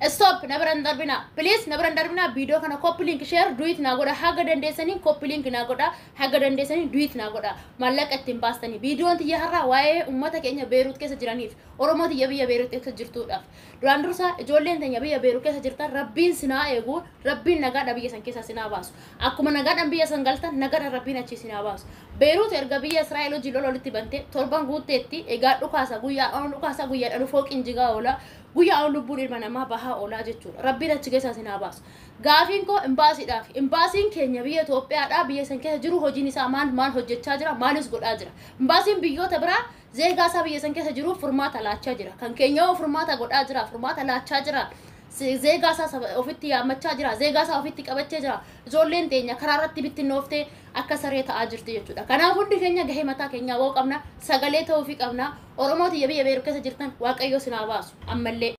Stop, na bira hin darbinaa. Please, na bira hin darbinaa. Viidiyoo kana copy link, share, duet naa godha. Haga dandeessanii copy link naa godha. Haga dandeessanii duet naa godha. Maallaqa ittiin baastanii. Viidiyoon tiyya har'aa waa'ee uummata keenya Beeruut keessa jiraniif, Oromoo tiyya biyya Beeruut keessa jirtuudhaaf. Duraan dursa ijoolleen teenya biyya Beeruut keessa jirtan, Rabbiin sinaa eegu, Rabbiin nagaadha biyya san keessa sinaa baasu. Akkuma nagaadhaan biyya san galtan, nagaadhaan Rabbiin achii sinaa baasu. Beeruut erga biyya Israa'el hojii lola walitti bante torban guutteetti. Egaa dhukaasa guyyaa oon dhukaasa, guyyaa fooqiin jigaa oola. Guyyaa oon lubbuun ilma namaa bahaa oolaa jechuudha. Rabbiin achi keessaa sinaa baasu. Gaafiin koo imbaasiidhaaf. Imbaasiin keenya biyya Itoophiyaadhaa biyya san keessa jiru hojiin isaa maal? Maal hojjechaa jira? Maalis godhaa jira? Imbaasiin biyyoota biraa zeegaa isaa biyya san keessa jiru furmaata laachaa jira. Kan keenya hoo furmaata godhaa jira? Furmaata laachaa jira? Zeegaa isaa ofitti yaammachaa jira? Zeegaa isaa ofitti qabachaa jira? Ijoolleen teenya karaa irratti bittinnooftee akka saree ta'aa jirti jechuudha. Kanaaf hundi keenya gahee mataa keenyaa ba'uu qabna. Sagalee ta'uufii qabna. Oromoo tiyya biyya Beerut keessa jirtan, Waaqayyo sinaa baasu. Ammallee.